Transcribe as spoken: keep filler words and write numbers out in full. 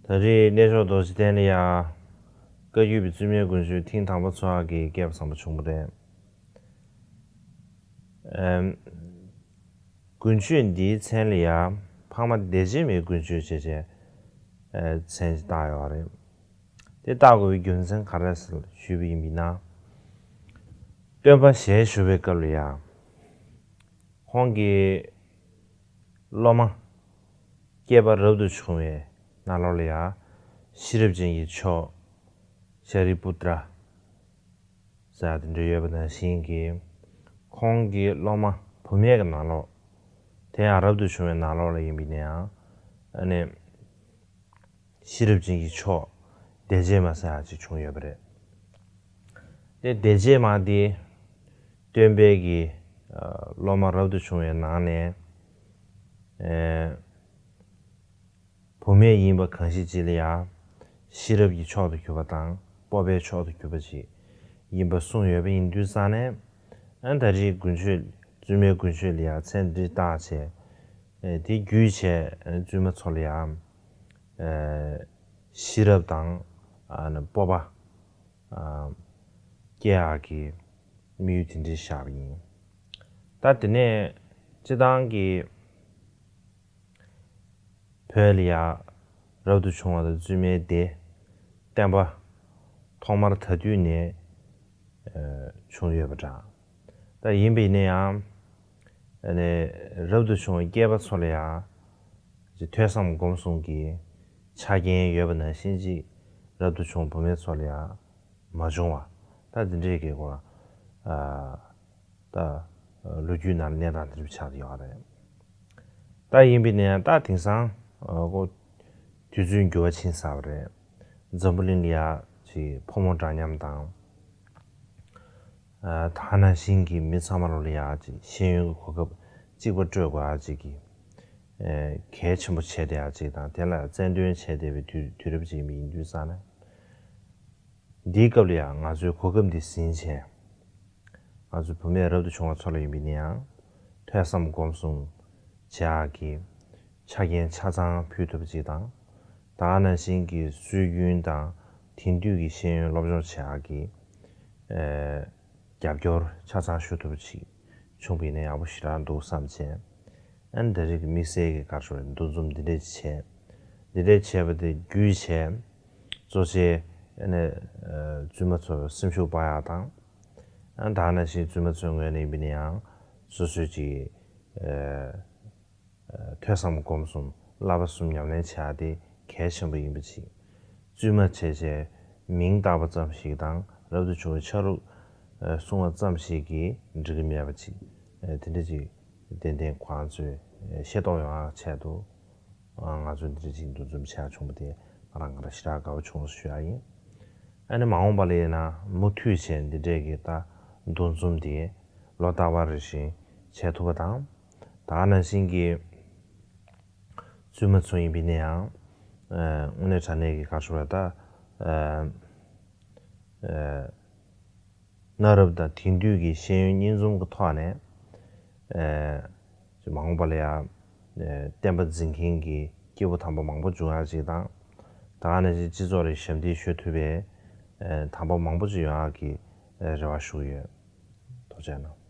ད་རེས་གནས་མཆོག་རྡོ་རྗེ་གདན་ལ་ཡ། བཀའ་བརྒྱུད་པའི་བཙུན་མའི་དགུན་ཆོས་ཐེངས་དང་པོ་ཚོགས་ཀྱི་སྐལ་བ་བཟང་པོ་བྱུང་བ་རེད། ཨེམ། དགུན་ཆོས་འདིའི་མཚན་ལ་ཡ། འཕགས་མ་སྡེ་བརྒྱད་མའི་དགུན་ཆོས་བྱས་བྱས། ཨེ། མཚན་ཅིག་བཏགས་ཡོད་རེད། དེ་བཏགས་དགོས་པའི་རྒྱུ་མཚན་ག་རེ་རེད་ཞུས་པ་ཡིན་པ་ཡིན་ན། སྟོན་པ་ཞལ་བཞུགས་པའི་སྐབས་ལ་ཡ། ཁོང་གི་སློབ་མ་སྐྱེས་པ་རབ་ཏུ་བྱུང་བའི་ནང་ལོགས་ལ་ཡ། ཤེས་རབ་ཅན་གྱི་མཆོག་ཤཱ་རི་པུ་ཏྲ་ཟེར་དེ་འདྲ་ཡོད་པ་ནང་བཞིན་གྱི། ཁོང་གི་སློབ་མ་བུད་མེད་ཀྱི་ནང་ལོགས། དེ་ཡང་རབ་ཏུ་བྱུང་བའི་ནང་ལོགས་ལ་ཡིན་པ་ཡིན་ན་ཡང་། ཨ་ནི། ཤེས་རབ་ཅན་གྱི་མཆོག་སྡེ་བརྒྱད་མ་ཟེར་ཡག་ཅིག་བྱུང་ཡོད་པ་རེད། དེ་སྡེ་བརྒྱད་མ་དེ་སྟོན་པའི་གི་ཨ་སློབ་མ་རབ་ཏུ་བྱུང་བའི་ནང་ནས། ཨེ། བུད་མེད་ཡིན་པ་གང་ཞིག་ཅིག་ལ་ཡང་ཤེས་རབ་ཀྱི་མཆོག་ཏུ་གྱུར་པ་དང་སྤོབས་པའི་མཆོག་ཏུ་གྱུར་པ་ཅིག་ཡིན་པ་གསུངས་ཡོད་པ་ཡིན་དུས་ཙང་ནས། ཨ་ད་རེས་དགུན་ཆོས། བཙུན་མའི་དགུན་ཆོས་ལ་ཡང་མཚན་འདི་བཏགས་བྱས། ཨེ། དེ་བརྒྱུད་བྱས་བཙུན་མ་ཚོ་ལ་ཡང་། ཨེ། ཤེས་རབ་དང་། ཨ་ནི་སྤོབས་པ། ཨ། སྐྱེ་ཡག་གི་དམིགས་ཡུལ་དེ་འདྲ་བཞག་པ་ཡིན། ད་དེ་ནས་སྤྱིར་བཏང་གི་བོད་ལ་ཡ་རབ་ཏུ་བྱུང་བ་དང་བཙུན་མའི་སྡེ། བསྟན་པ་ཐོག་མར་ད་དུས་ནས་ཨ་བྱུང་ཡོད་པ་འདྲ། ད་ཡིན་པ་ཡིན་ན་ཡང་། ཨ་ནི་རབ་ཏུ་བྱུང་བའི་སྐྱེས་པ་ཚོ་ལ་ཡང་། ཐོས་བསམ་སྒོམ་གསུམ་གྱི་ཆ་རྐྱེན་ཡོད་པ་ནང་བཞིན་ཅིག་རབ་ཏུ་བྱུང་བུད་མེད་ཚོ་ལ་ཡང་མ་བྱུང་བ། ད་འདི་འདྲའི་གི་སྐོར། ཨ། ད་ལོ་རྒྱུས་ནང་གནས་སྟངས་དེ་འདྲ་ཆགས་ཡོད་རེད། ད་ཡིན་པ་ཡིན་ན་ཡང་ད་དེང་སང་ཨ་ཁོ་དུས་ཚོད་འགྱུར་བ་ཕྱིན་ཚར་བ་རེད། འཛམ་བུ་གླིང་ལ་ཡ་ཅིག་ཕོ་མོ་འདྲ་མཉམ་དང་། ཨ། ད་ནང་བཞིན་གྱི་མི་ཚང་མ་ལོ་ལ་ཡ་ཅིག་ཤེས་ཡོན་གྱི་གོ་སྐབས་གཅིག་པ་སྤྲོད་དགོས་ཡ་ཅིག་གི། ཨེ། གལ་ཆེན་པོ་བྱས་བསྡད་ཡ་ཅིག་དང་། དེ་ལ་རྩལ་འདོན་བྱས་བསྡད་པའི་དུས་དུས་རབས་ཅིག་ཡིན་དུས་ཙང་ནས། འདིའི་སྐབས་ལ་ཡང་ང་ཚོས་གོ་སྐབས་འདི་ཟིན་བྱས། ང་ཚོ་བུད་མེད་རབ་ཏུ་བྱུང་བ་ཚོ་ལ་ཡིན་པ་ཡིན་ན་ཡང་། ཐོས་བསམ་སྒོམ་གསུམ་བྱེད་ཡག་གི་ཆ་རྐྱེན་ཆ་ཚང་ཕུལ་ཐུབ་པ་ཅིག་དང་། ད་ག་ནང་བཞིན་གྱི་སྲོལ་རྒྱུན་དང་དེང་དུས་ཀྱི་ཤེས་ཡོན་སློབ་སྦྱོང་བྱེད་ཡག་གི། ཨེ། རྒྱབ་སྐྱོར་ཆ་ཚང་ཞུ་ཐུབ་པ་ཅིག་བྱུང་པ་ཡིན་ན་ཡག་པོ་ཞེ་དྲག་འདུག་བསམ་བྱས། ཨ་ནི་ད་རེས་ཀྱི་དམིགས་བསལ་གྱི་ག་རེ་ཟེར་འདུ་འཛོམས་འདི་འདྲས་བྱས། འདི་འདྲས་བྱས་པ་དེ་བརྒྱུད་བྱས། གཙོ་ཆེ་ཨ་ནི་བཙུན་མ་ཚོར་སེམས་ཤུགས་སྤར་ཡག་དང་། ཨ་ནི་ད་ག་ནང་བཞིན་བཙུན་མ་ཚོའི་ངོས་ནས་ཡིན་པ་ཡིན་ན་ཡང་སོ་སོའི་ཅིག་ཨ། ཐོས་བསམ་སྒོམ་གསུམ་བསླབ་པ་གསུམ་ཉམས་ལེན་བྱེད་ཡག་དེ་གལ་ཆེན་པོ་ཡིན་པ་ཅིག་བཙུན་མ་བྱས་བྱས་མིང་བཏགས་པ་ཙམ་ཞིག་དང་རབ་ཏུ་བྱུང་བའི་ཆ་ལུགས་གསུངས་པ་ཙམ་ཞིག་གིས་འགྲིག་གི་མེད་པ་ཅིག་དེ་འདྲ་ཅིག་ཏན་ཏན་ཁོང་ཚོས་ཤེས་རྟོགས་ཡོང་ཡག་ཆེད་དུ། ང་ཚོས་འདི་འདྲ་ཅིག་འདུ་འཛོམས་བྱེད་ཡག་བྱུང་བ་དེ་ང་རང་ང་རང་ཞེ་དྲག་དགའ་པོ་བྱུང་ཞུ་ཡག་ཡིན། ཨ་ནི་མ་འོངས་པ་ལ་ཡིན་ན་མུ་མཐུད་བྱས་འདི་འདྲའི་གི་ད་འདུ་འཛོམས་དེ་ལོ་ལྟར་བ་རེ་བཞིན་བྱེད་ཐུབ་པ་དང་། ད་ག་ནང་བཞིན་གྱི་བཙུན་མ་ཚོ་ཡིན་པ་ཡིན་ན་ཡང་། ཨ། དངོས་གནས་དྲང་གནས་ཀྱི་ག་རེ་ཟེར་བ་ད། ཨ། ཨ། གནའ་རབས་དང་དེང་དུས་ཀྱི་ཤེས་ཡོན་གཉིས་འཛོམས་ཀྱི་ཐོག་ནས། ཨ། མ་འོངས་པ་ལ་ཡང་། ཨ། བསྟན་པ་འཛིན་མཁན་གྱི་སྐྱེས་བུ་དམ་པ་མང་པོ་འབྱུང་ཡག་ཅིག་དང་། ད་ག་ནང་བཞིན་སྤྱི་ཚོགས་ལ་ཞབས་འདེགས་ཞུ་ཐུབ་པའི། ཨ། དམ་པ་མང་པོ་ཅིག་ཡོང་ཡག་གི། ཨ། རེ་བ་ཞུ་གི་ཡོད། ཐུགས་རྗེ་གནང་།